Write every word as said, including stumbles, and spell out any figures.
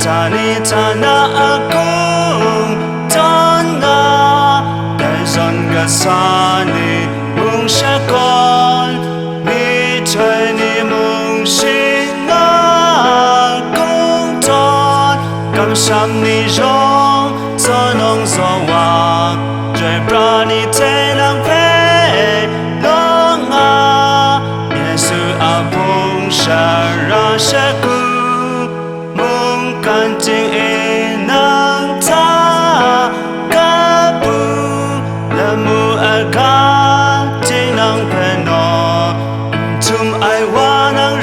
Tani tana akung tawn nga, dai zawn kasa ni mung shakawn, myihtoi ni mung shing nga, kung tawn, kamsham ni yawng zawn nawng zawn wa, chyoi pra ni hte nang hpe lawng nga, Yesu a hpung shara shagu, mungkan ting e nang hta kabu, lamu aga ting nang hpe naw, n htum ai wa nang